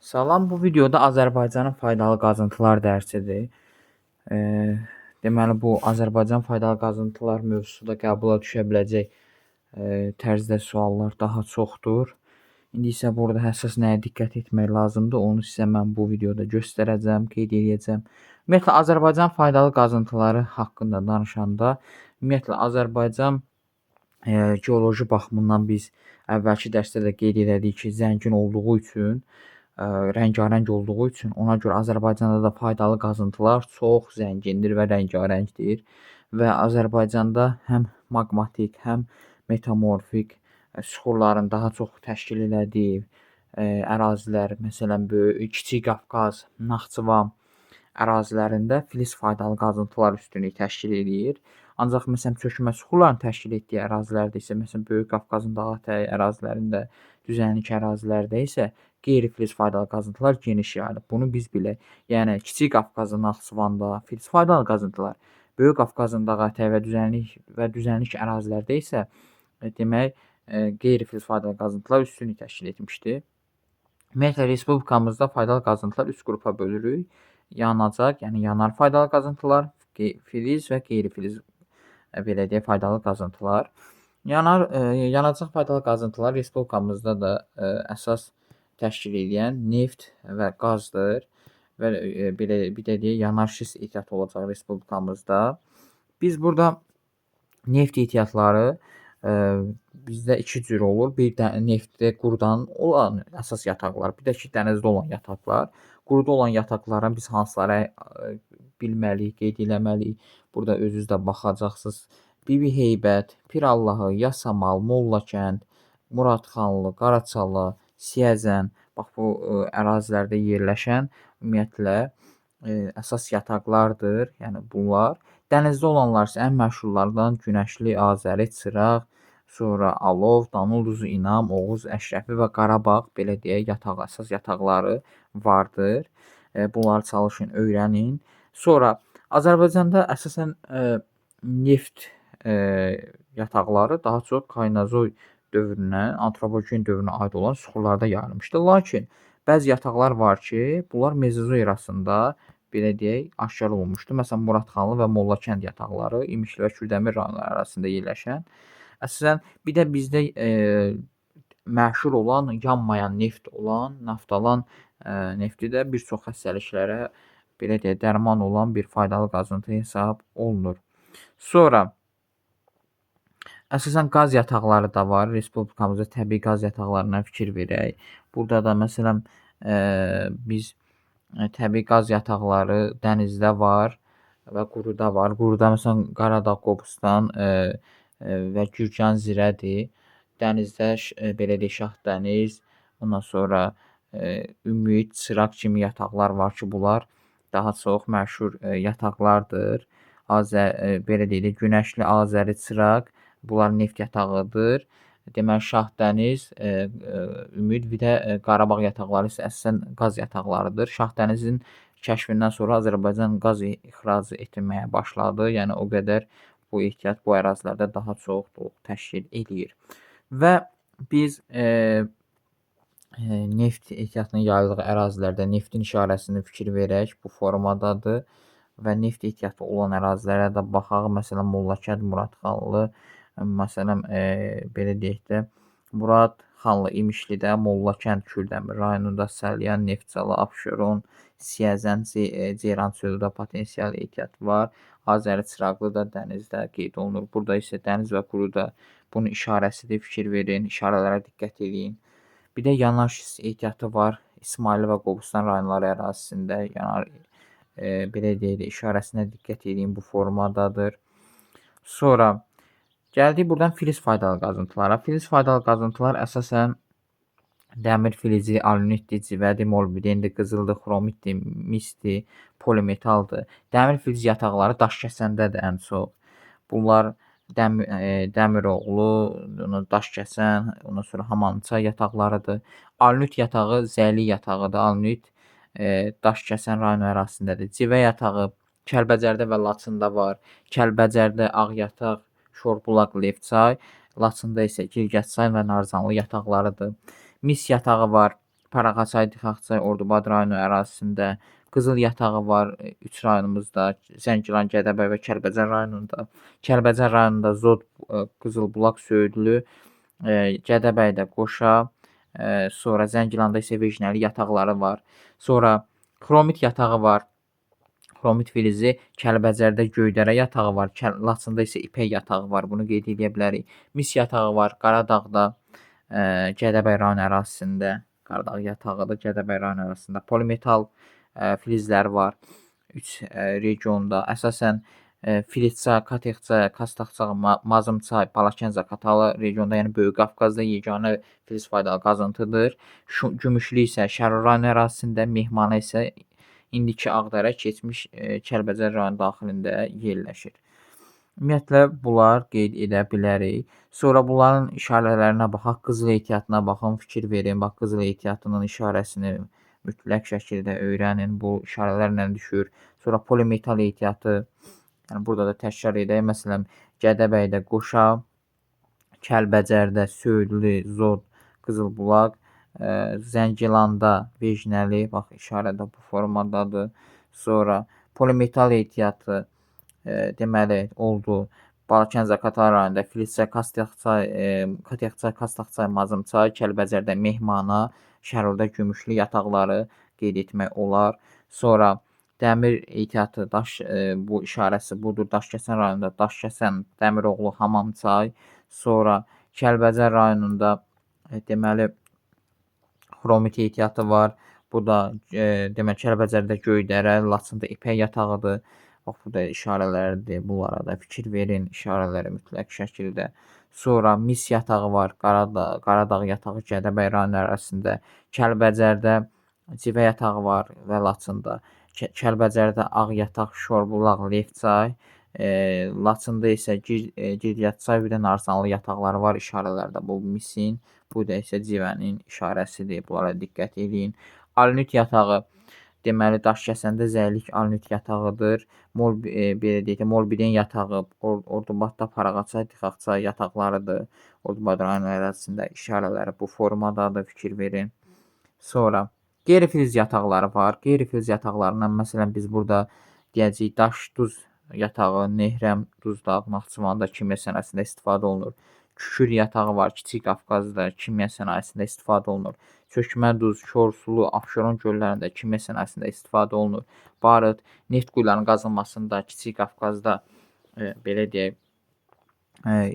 Salam, bu videoda Azərbaycanın faydalı qazıntılar dərsidir. Deməli, bu Azərbaycan faydalı qazıntılar mövzusu da qəbula düşə biləcək tərzdə suallar daha çoxdur. İndi isə burada əsas nəyə diqqət etmək lazımdır, onu sizə mən bu videoda göstərəcəm, qeyd eləyəcəm. Ümumiyyətlə, Azərbaycan faydalı qazıntıları haqqında danışanda, ümumiyyətlə, Azərbaycan geoloji baxımından biz əvvəlki dərsdə də qeyd elədik ki, zəngin olduğu üçün, rəngarəng olduğu üçün ona görə Azərbaycanda da faydalı qazıntılar çox zəngindir və rəngarəngdir. Və Azərbaycanda həm maqmatik, həm metamorfik süxurların daha çox təşkil elədiyi ərazilər, məsələn, böyük, Kiçik Qafqaz, Naxçıvan ərazilərində filiz faydalı qazıntılar üstünlük təşkil eləyir. Ancaq məsələn, çökmə süxurların təşkil etdiyi ərazilərdə isə, məsələn, Böyük Qafqazın dağətəyi ərazilərində, düzənlik ərazilərdə isə qeyri-filiz faydalı qazıntılar geniş yayılıb. Bunu biz bilək. Yəni Kiçik Qafqazın Naxçıvanda filiz faydalı qazıntılar, Böyük Qafqazın dağətəyi və düzənlik ərazilərdə isə demək, qeyri-filiz faydalı qazıntılar üstünlük təşkil etmişdi. Ümumiyyətlə, respublikamızda faydalı qazıntılar 3 qrupa bölürük. Yanacaq, yəni yanar faydalı qazıntılar, filiz və qeyri-filiz belə deyək, faydalı qazıntılar. Yanacaq faydalı qazıntılar respublikamızda da əsas təşkil eləyən neft və qazdır və belə bir də deyək, yanar şist ehtiyatı olacaq respublikamızda. Biz burada neft ehtiyatları bizdə iki cür olur. Bir də neftdə qurudan olan əsas yataqlar, bir də ki, dənizdə olan yataqlar. Quruda olan yataqlara biz hansıları bilməliyik, qeyd eləməliyik. Burada özünüz də baxacaqsınız. Bibi Heybət, Pirallahı, Yasamal, Mollakənd, Muradxanlı, Qaraçala, Siyəzən, bax bu ərazilərdə yerləşən ümumiyyətlə əsas yataqlardır. Yəni bunlar. Dənizdə olanlar isə ən məşhurlardan Günəşli, Azəri, Çıraq, sonra Alov, Danulduzu, İnam, Oğuz, Əşrəfi və Qarabağ belə deyək, yataq, əsas yataqları vardır. Bunları çalışın, öyrənin. Sonra Azərbaycanda əsasən neft yataqları daha çox Kaynazoy dövrünə, antropogen dövrünə aid olan süxurlarda yayılmışdı. Lakin bəzi yataqlar var ki, bunlar Mezozoy erasında belə deyək, aşkar olunmuşdu. Məsələn, Muradxanlı və Mollakənd yataqları İmişli və Kürdəmir rayonları arasında yerləşən. Əsasən, bir də bizdə məşhur olan, yanmayan neft olan, naftalan nefti də bir çox xəstəliklərə belə deyək, dərman olan bir faydalı qazıntı hesab olunur. Sonra əsasən qaz yataqları da var. Respublikamızda təbii qaz yataqlarına fikir verək. Burada da məsələn, biz təbii qaz yataqları dənizdə var və quruda var. Quruda məsələn Qaradağ, Qobustan və Gürcan Zirədir. Dənizdə belə deyək, Şahdəniz, ondan sonra Ümid, Çıraq kimi yataqlar var ki, bunlar daha çox məşhur yataqlardır. Belə deyək, Günəşli, Azəri, Çıraq bunlar neft yatağıdır. Deməli, Şahdəniz, Ümid, bir də Qarabağ yataqları isə əsasən qaz yataqlarıdır. Şahdənizin kəşfindən sonra Azərbaycan qaz ixracı etməyə başladı. Yəni, o qədər bu ehtiyat bu ərazilərdə daha çoxluq təşkil eləyir. Və biz neft ehtiyatının yayıldığı ərazilərdə neftin işarəsini fikir verək, bu formadadır və neft ehtiyatı olan ərazilərə də baxaq. Məsələn, Mollakənd, Muradxanlı, məsələn, belə deyək də, Muradxanlı İmişlidə, Mollakənd Kürdəmir rayonunda, Salyan, Neftçala, Abşeron, Siyəzən, Ceyrançöldə potensial ehtiyat var. Azəri Çıraqlı da dənizdə qeyd olunur. Burada isə dəniz və quruda bunun işarəsidir. Fikir verin, işarələrə diqqət eləyin. Bir də yanar şist ehtiyatı var. İsmayıllı və Qobustan rayonları ərazisində yanar, belə deyək də, işarəsinə diqqət eləyin, bu formadadır. Sonra gəldik buradan filiz faydalı qazıntılara. Filiz faydalı qazıntılar əsasən dəmir filizi, alünitdir, civədir, molibdendir, qızıldır, xromitdir, misdir, polimetaldır. Dəmir filiz yataqları Daşkəsəndədir ən çox. Bunlar Dəmiroğlu, Daşkəsən, ondan sonra Hamançay yataqlarıdır. Alünit yatağı Zəli yatağıdır. Alünit Daşkəsən rayonu ərazisindədir. Civə yatağı Kəlbəcərdə və Laçında var. Kəlbəcərdə Ağ yataq, Şorbulaq, Levçay, Laçında isə Girgətçay və Narzanlı yataqlarıdır. Mis yatağı var. Parağaçay, Dixağçay, Ordubad rayonu ərazisində. Qızıl yatağı var 3 rayonumuzda, Zəngilan, Gədəbəy və Kəlbəcər rayonunda. Kəlbəcər rayonunda Zod, Qızılbulaq, Söyüdlü, Gədəbəydə Qoşa, sonra Zəngilanda isə Vecnəli yataqları var. Sonra xromit yatağı var. Xromit filizi Kəlbəcərdə Göydərə yatağı var. Laçında isə İpək yatağı var. Bunu qeyd edə bilərik. Mis yatağı var Qaradağda, Gədəbəy rayon ərazisində. Qaradağ yatağıdır Gədəbəy rayon ərazisində. Polimetal filizləri var 3 regionda. Əsasən Filizçay, Katexçay, Kastaqçay, Mazımçay, Balakən, Zaqatala regionda, yəni Böyük Qafqazda yeganə filiz faydalı qazıntıdır. Gümüşlü isə Şərur rayon ərazisində, Mehmanə isə indiki Ağdərə, keçmiş Kəlbəcər rayonu daxilində yerləşir. Ümumiyyətlə, bunlar qeyd edə bilərik. Sonra bunların işarələrinə baxaq, qızıl ehtiyatına baxın, fikir verin. Bax, qızıl ehtiyatının işarəsini mütləq şəkildə öyrənin. Bu işarələrlə düşür. Sonra polimetal ehtiyatı, yəni burada da təkrar edək. Məsələn, Gədəbəydə Qoşa, Kəlbəcərdə Söyüdlü, Zod, Qızılbulaq, Zəngilanda Vecnəli, bax, işarə də bu formadadır. Sonra polimetal ehtiyatı, deməli, oldu. Balakən Zaqatala rayonunda Filizçay, Kastaqçay, Katexçay, Kastaqçay, Mazımçay, Kəlbəcərdə Mehmana, Şərurda Gümüşlü yataqları qeyd etmək olar. Sonra dəmir ehtiyatı, daş, bu işarəsi budur. Daşkəsən rayonunda Daşkəsən, Dəmiroğlu, Hamamçay. Sonra Kəlbəcər rayonunda deməli, xromit ehtiyatı var. Bu da deməli, Kəlbəcərdə Göydərə, Laçında İpək yatağıdır. Bax, bu da işarələrdir. Bunlara da fikir verin, işarələrə mütləq şəkildə. Sonra mis yatağı var. Qaradağ yatağı Gədəbəy rayonu ərazisində. Kəlbəcərdə civə yatağı var və Laçında. Kəlbəcərdə ağ yataq, Şorbulaq, Lefçay. Laçında isə Giryatçay bir də Narzanlı yataqları var işarələrdə. Bu misin, bu da isə civənin işarəsidir. Bunlara diqqət edin. Alnit yatağı, deməli, Daşkəsəndə Zəylik alnit yatağıdır. Belə deyək də, Molbiden yatağı Ordubadda Parağaçay, Dixağçay yataqlarıdır. Ordubad rayonu ərazisində işarələri bu formadadır, fikir verin. Sonra qeyri-filiz yataqları var. Qeyri-filiz yataqlarından, məsələn, biz burada deyəcəyik daş duz yatağı, Nehrəm, Duzdağ, Naxçıvanda kimya sənayesində istifadə olunur. Kükür yatağı var, Kiçik Qafqazda kimya sənayesində istifadə olunur. Çökmə duz, Korsulu, Abşeron göllərində kimya sənayesində istifadə olunur. Barıt, neft quyularının qazılmasında Kiçik Qafqazda belə deyək,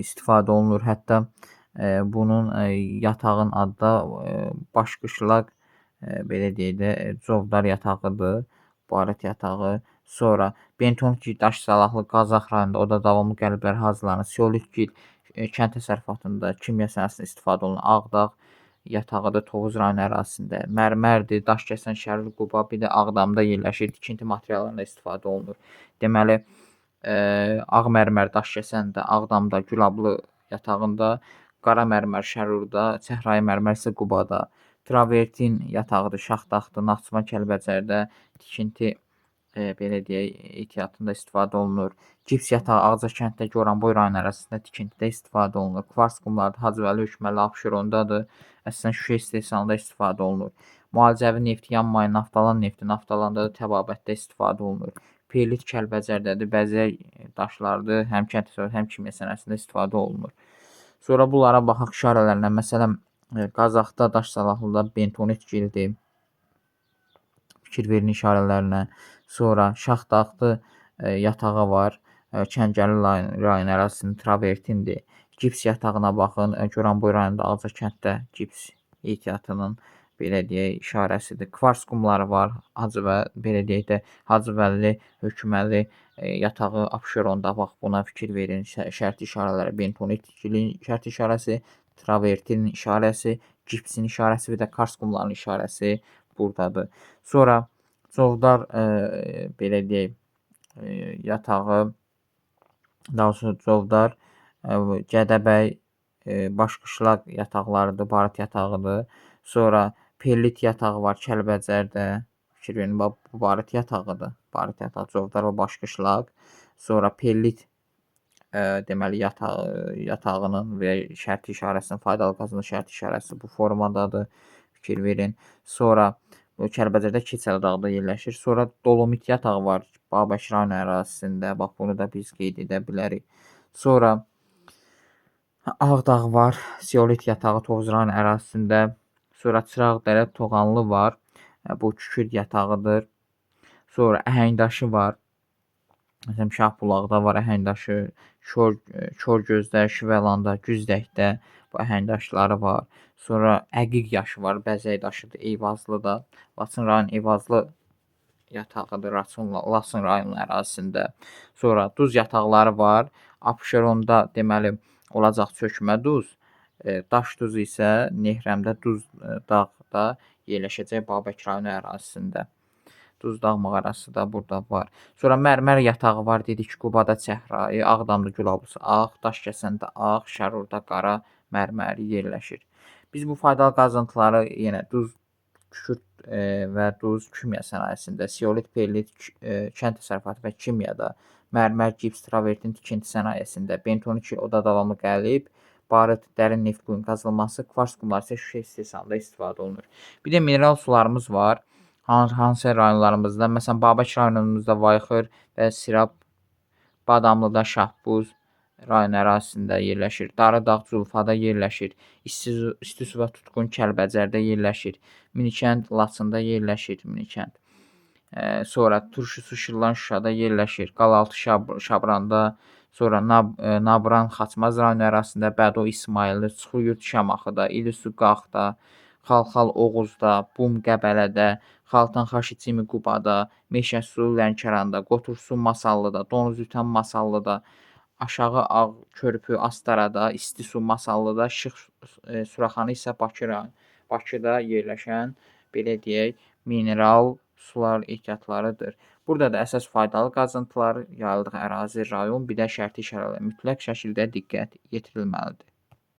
istifadə olunur. Hətta bunun yatağın adı da Başqışlaq, belə deyək də, Covdar yatağıdır, barıt yatağı. Sonra bentonit daş salahlı Qazax rayonunda, o da davamlı qəliblər hazırlanır. Seolit gil kənd təsərrüfatında, kimya sənayesində istifadə olunur. Ağdağ yatağıdır Tovuz rayonu ərazisində. Mərmərdir, Daşkəsən, Şərli, Quba, bir də Ağdamda yerləşir. Tikinti materiallarında istifadə olunur. Deməli, ağ mərmər Daşkəsəndə, Ağdamda, Gülablı yatağında, qara mərmər Şərurda, çəhrayı mərmər isə Qubada. Travertin yatağıdır, Şaxdağdır, Naxçıvan, Kəlbəcərdə tikinti, belə deyək, ehtiyatında istifadə olunur. Gips yatağı Ağcakənddə, Goranboy rayonu ərazisində tikintidə istifadə olunur. Kvars qumları Hacıvəli, Hökməli, Abşerondadır. Əsasən şüşə istehsalında istifadə olunur. Müalicəvi neft, yanmayın, naftalan nefti, naftalanda da təbabətdə istifadə olunur. Perlit Kəlbəcərdədir, bəzək daşlarıdır, həm kənd təsərrüfatı, həm kimya sənayesində istifadə olunur. Sonra bunlara baxaq işarələrinə. Məsələn, Qazaxda, Daş Salahlıda bentonit gildir. Fikir verin işarələrinə. Sonra Şaxdağlı yatağı var. Kəngərli rayon ərazisinin travertindir. Gips yatağına baxın. Goranboy rayonunda Ağcakənddə gips ehtiyatının belə deyək, işarəsidir. Kvars qumları var. Hacıvə, belə deyək də, Hacıvəlli, Hökməli yatağı Abşeronda. Bax, buna fikir verin. Şərti işarələri bentonit gilin şərti işarəsi, travertinin işarəsi, gipsin işarəsi və də kars qumlarının işarəsi buradadır. Sonra Covdar, belə deyək, yatağı, daha sonra Covdar, Gədəbəy, Başqışlaq yataqlarıdır, barıt yatağıdır. Sonra Perlit yatağı var Kəlbəcərdə. Fikir verin, bax, bu barıt yatağıdır. Barıt yatağı Covdar və Başqışlaq. Sonra Perlit deməli, yatağının və şərti işarəsinin, faydalı qazıntı şərti işarəsi bu formadadır. Fikir verin. Sonra bu Kəlbəcərdə Keçəl dağda yerləşir. Sonra Dolomit yatağı var Babək rayon ərazisində. Bax bunu da biz qeyd edə bilərik. Sonra Ağdağ var, Zeolit yatağı Tovuz rayon ərazisində. Sonra Çıraqdərə, Toğanlı var. Bu kükürd yatağıdır. Sonra Əhəngdaşı var. Məsələn, Şahbulaqda var əhəngdaşı, Korgözdə, Şüvəlanda, Güzdəkdə bu əhəngdaşları var. Sonra əqiq yaşı var, bəzək daşıdır Eyvazlıda. Laçın rayon Eyvazlı yatağıdır Laçın rayonunun ərazisində. Sonra duz yataqları var. Abşeronda deməli olacaq çökmə duz, daş duzu isə Nehrəmdə Duz dağda yerləşəcək Babək rayonu ərazisində. Duzdağ mağarası da burada var. Sonra mərmər yatağı var dedik Qubada çəhrayı, Ağdamda Gülablısı ağ, Daşkəsəndə ağ, Şərurda qara mərməri yerləşir. Biz bu faydalı qazıntıları yenə duz, kükürd və duz kimya sənayesində, seolit, perlit, kənd təsərrüfatı və kimyada, mərmər, gips, travertin tikinti sənayesində, bentonit o da davamlı qəlib, barıt, dərin neft quyunun qazılması, kvars qumları isə şüşə istehsalında istifadə olunur. Bir də mineral sularımız var. Hansı rayonlarımızda? Məsələn, Babək rayonumuzda Vayxır və Sirab, Badamlıda Şahbuz rayon ərazisində yerləşir. Darıdağ Culfada yerləşir. İsti su və Tutqun Kəlbəcərdə yerləşir. Minikənd Laçında yerləşir. Minikənd. Sonra Turşusu Şırlan Şuşada yerləşir. Qalaltı Şabranda, sonra Nabran Xaçmaz rayonu ərazisində, Bədo İsmayıllı, Çuxuryurd Şamaxıda, İlisu Qaxda, Xalxal Oğuzda, Bum Qəbələdə, Xaltan Xaşicimi Qubada, Meşəsu Lənkəranda, Qotursu Masallıda, Donuzütən Masallıda, Aşağı Ağ Körpü Astarada, İstisu Masallıda, Şıx Suraxanı isə Bakıda yerləşən, belə deyək, mineral sular ehtiyatlarıdır. Burada da əsas faydalı qazıntılar, yayıldığı ərazi, rayon, bir də şərti işarələr mütləq şəkildə diqqət yetirilməlidir.